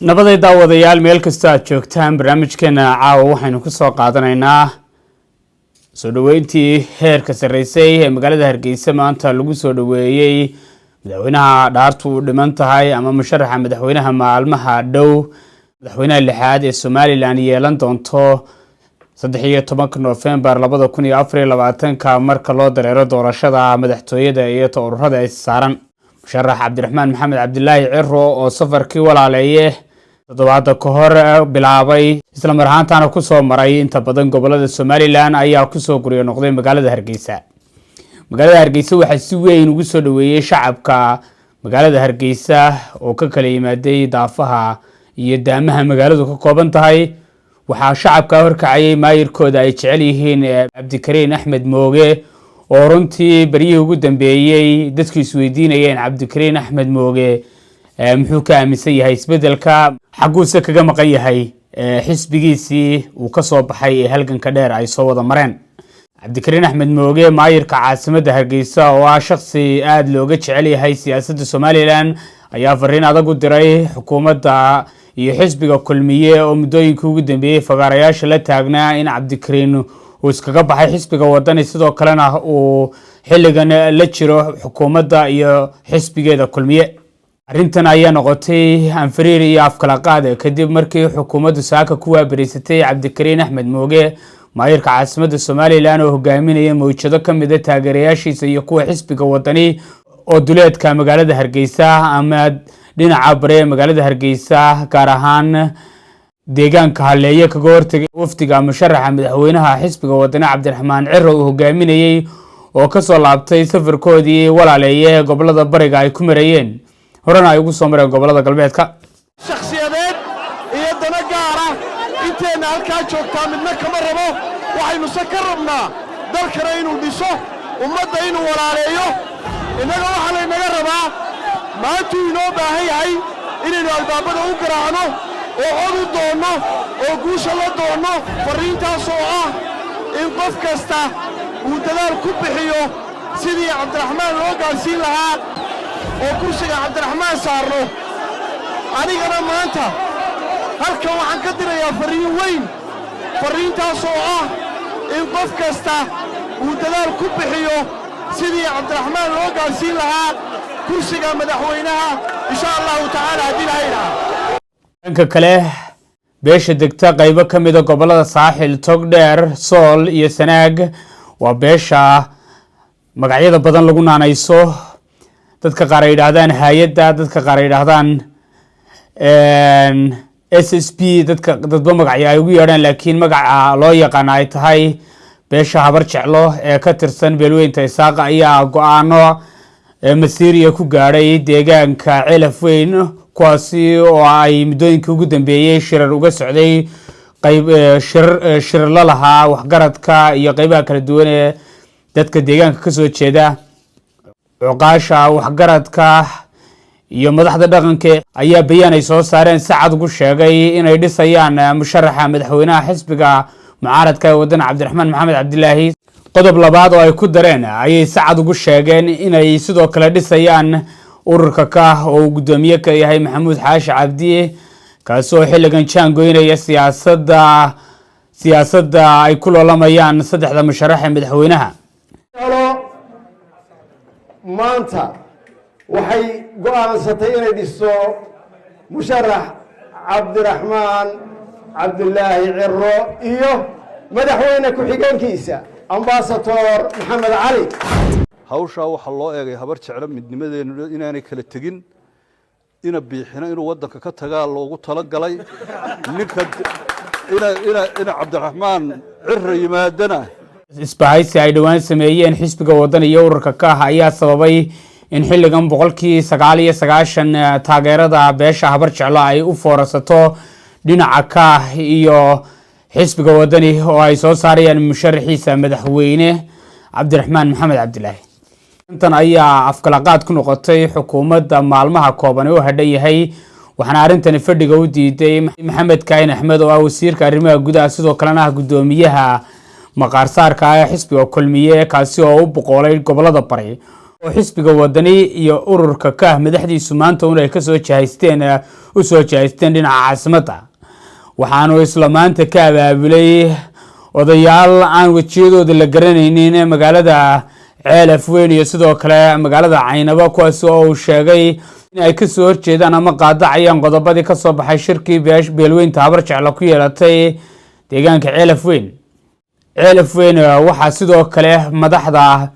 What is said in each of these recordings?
Nabaday daawadayaal, meel kastoo aad joogtaan, barnaamijkeena caawa waxaynu kusoo qaadanaynaa soo dhoweyntii heerka sarreysay ee magaalada Hargeysa maanta lagu soo dhoweeyey madaxweynaha dhaartu u dhiman tahay ama musharaxa madaxweynaha maalmaha dhow madaxweynaha lixaad ee Somaliland yeelan doonto 13-ka Noofembar 2024-ka, marka loo dareero doorashada madaxtooyada iyo ururada ay saaran. Musharax Cabdiraxmaan Maxamed Cabdilaahi Ciro oo safarkii walaaleeye toddobaada ka hor bilaabay, isla mar ahaantaana kusoo maray inta badan gobolada Somaliland, ayaa kusoo guryo noqday magaalada Hargeysa. Magaalada Hargeysa waxaa si weyn ugu soo dhoweeyey shacabka magaalada Hargeysa oo ka kala yimaaday daafaha iyo daamaha magaaladu ka kooban tahay. Waxaa shacabka horkacayay maayirkooda ay jecel yihiin, Cabdikariin Axmed Mooge, oo runtii beryihii ugu dambeeyey dadku isweydiinayeen Cabdikariin Axmed Mooge muxuu ka aaminsan yahay isbedelka, xagguuse kaga maqan yahay xisbigiisii uu ka soo baxay ee halganka dheer ay soo wada mareen. Cabdikariin Axmed Mooge, maayirka caasimadda Hargeysa, oo ah shaksi aada looga jecel yahay siyaasadda Somaliland, ayaa fariin adag u diray xukuumadda iyo xisbiga Kulmiye oo muddooyinkii ugu dambeeyey fagaarayaasha la taagnaa in Cabdikariin uu iskaga baxay xisbiga Wadani, sidoo kalena uu xilligan la jiro xukuumadda iyo xisbigeeda Kulmiye. Arrintan ayaa noqotay anfariir iyo afkalaqaad kadib markii xukuumaddu saaka ku waabariysatay Cabdikariin Axmed Mooge, maayirka caasimadda Somaliland, oo hogaaminaya mawjado ka mid ah taageerayaashiisa iyo kuwa xisbiga Wadani oo duleedka magaalada Hargeysa ama dhinaca bare ee magaalada Hargeysa, gaar ahaan deegaanka Haleeye, kaga hortagay wafdiga musharaxa madaxweynaha xisbiga Wadani Cabdiraxmaan Ciro uu hogaaminayey oo kasoo laabtay safarkoodii walaaleeye gobolada bariga ay ku marayeen, horena ay ugu soo mareen gobolada galbeedka. Shakhsiyadeed iyo dano gaara inteenna halkaa joogtaa midna kama rabo. Waxaynuse ka rabnaa dalkana inuu dhiso, ummadda inuu walaaleeyo. Innaga waxaa laynaga rabaa, maantuu inoo baahan yahay inaynu albaabada u garaacno oo cod u doonno oo guusha la doonno. Farriintaas oo ah in qof kasta uu dadaal ku bixiyo sidii Cabdiraxmaan loo gaadhsiin lahaa oo kursiga Cabdiraxmaan saarno. Anigana maanta halkan waxaan ka dirayaa farriin weyn, farriintaas oo ah in qof kasta uu dadaal ku bixiyo sidii Cabdiraxmaan loo gaadhsiin lahaa kursiga madaxweynaha, insha Allahu tacaala, haddii Ilahay idhaha. Dhanka kale, beesha degta qaybo ka mida gobolada Saaxil, Togdheer, Sool iyo Sanaag, waa beesha magacyada badan lagu naanayso. Dadka qaar ay yidhaahdaan hay-adda, dadka qaar ay yidhaahdaan SSB, dadka dadba magacyo ay ugu yeedhaan, laakiin magaca loo yaqaana ay tahay beesha Habar Jeclo ee ka tirsan beelweynta Isaaqa, ayaa go-aano masiiriya ku gaadhay deegaanka Celaf Weyn, kuwaasi oo ay muddooyinkii ugu dambeeyey shirar uga socday, qayb shirar shirar la lahaa waxgaradka iyo qeybaha kala duwan ee dadka deegaanka kasoo jeeda. Cuqaasha, waxgaradka iyo madaxda dhaqanka ayaa bayaan ay soo saareen si cad ugu sheegay inay dhisayaan musharaxa madaxweynaha xisbiga mucaaradka ee Waddan, Cabdiraxmaan Maxamed Cabdilaahi. Qodob labaad oo ay ku dareen ayay si cad ugu sheegeen inay sidoo kale dhisayaan ururka Kaah oo uu guddoomiye ka yahay Maxamuud Xaashi Cabdi, kaasi oo xilligan jaan goynaya siyaasadda ay ku loolamayaan saddexda musharax ee madaxweynaha. Maanta waxay go'aansatay inay dhisto musharax Cabdiraxmaan Cabdilaahi Ciro iyo madaxweyne ku-xigeenkiisa, Ambasador Maxamed Cali. Hawshaa waxaa loo eegay Habar Jeclo midnimadeenu inaanay kala tegin, ina Biixina inuu waddanka ka tagaa loogu talagalay, ninka ina Cabdiraxmaan Ciro yimaadana. Isbahaysi ay dhowaan sameeyeen xisbiga Waddan iyo ururka Kaah ayaa sababay in xilligan 99% taageerada beesha Habar Jeclo ay u foorarsato dhinaca Kaah iyo xisbiga Wadani oo ay soo saarayaan musharaxiisa madaxweyne Cabdiraxmaan Maxamed Cabdilaahi. Intan ayaa afkalaqaad ku noqotay xukuumadda maalmaha kooban ee u hadhan yahay, waxaana arrintani fadhiga u diiday Maxamed Kaahin Axmed oo ah wasiirka arrimaha gudaha, sidoo kalena ah guddoomiyaha maqaarsaarka ah ee xisbiga Kulmiye, kaasi oo u boqoolay gobolada bari. Oo xisbiga Wadani iyo ururka Kaah madaxdiisu maanta un ay kasoo jihaysteen usoo jihaysteen dhinaca caasimadda, waxaanu isla maanta ka abaabulay odayaal aan wejiyadooda la garanaynin magaalada Ceelaf Weyn iyo sidoo kale magaalada Caynabo, kuwaas oo uu sheegay in ay kasoo horjeedaan ama qaadacayaan qodobadii kasoo baxay shirkii beelweynta Habar Jecla ku yeelatay deegaanka Ceelaf Weyn. Ceelaf Weyn waxaa sidoo kale madaxda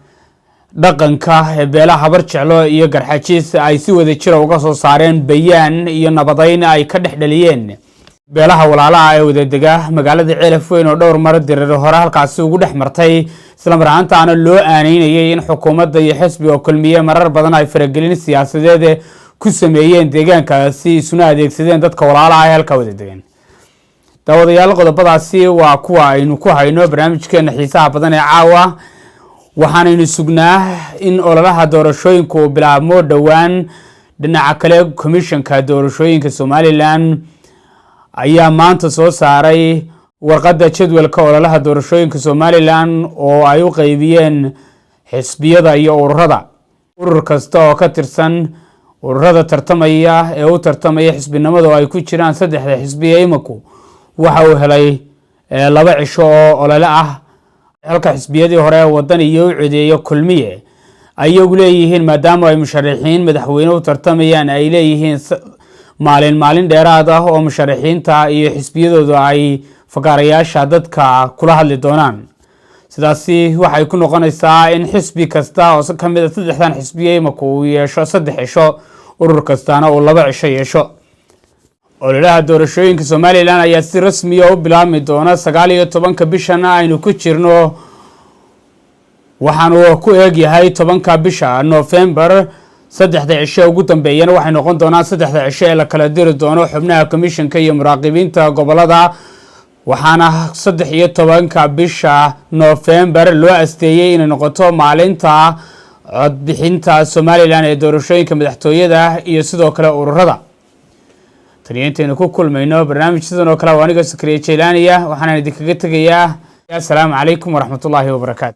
dhaqanka ee beelaha Habar Jeclo iyo Garxajiis ay si wada jira uga soo saareen bayaan iyo nabadeyn ay ka dhex dhaliyeen beelaha walaalaha ee wadadega magaalada Ceelaf Weyn, oo dhowr mar dirir hore halkaasi ugu dhex martay, isla mar ahaantaana loo aaneynayay in xukuumadda iyo xisbiga Kulmiye marar badan ay faragelin siyaasadeed ku sameeyeen deegaankaasi, isuna adeegsadeen dadka walaalaha ee halkaa wada degan. Daawadayaal, qodobadaasi waa kuwa aynu ku hayno barnaamijkeena xiisaha badan ee caawa. Waxaanaynu sugnaa in ololaha doorashooyinka uu bilaabmo dhowaan. Dhinaca kale, komishanka doorashooyinka Somaliland ayaa maanta soo saaray warqadda jadwalka ololaha doorashooyinka Somaliland oo ay u qeybiyeen xisbiyada iyo ururada. Urur kasta oo ka tirsan ururada tartamaya ee u tartamaya xisbinimada, oo ay ku jiraan saddexda xisbiya imaku, waxa uu helay 2 cisho oo olole ah, halka xisbiyadii hore Wadan iyo u codeeyo Kulmiye ayagu leeyihiin, maadaama ay musharaxiin madaxweyne u tartamayaan, ay leeyihiin maalin maalin dheeraad ah oo musharaxiinta iyo xisbiyadoodu ay fagaarayaasha dadka kula hadli doonaan. Sidaasi waxay ku noqonaysaa in xisbi kasta oo ka mid a saddexdan xisbiya imaka uu yeesho 3 cisho, urur kastaana uu 2 cisho yeesho. Ololaha doorashooyinka Somaliland ayaa si rasmiya u bilaabmi doona 19-ka bishan aynu ku jirno, waxaanu ku eegyahay 10-ka bisha November. 3-da cisho ugu dambeeyana waxay noqon doonaan 3-da cisho ee la kala diri doono xubnaha komishanka iyo muraaqibiinta gobolada, waxaana 13-ka bisha November loo asteeyey inay noqoto maalinta codbixinta Somaliland ee doorashooyinka madaxtooyada iyo sidoo kale ururada. Taniyo intaynu ku kulmayno barnaamij sidan oo kale, waa aniga Sakariye Jeylaaniya, waxaanaan idinkaga tegayaa asalaamu calaykum waraxmatullaahi wabarakaatu.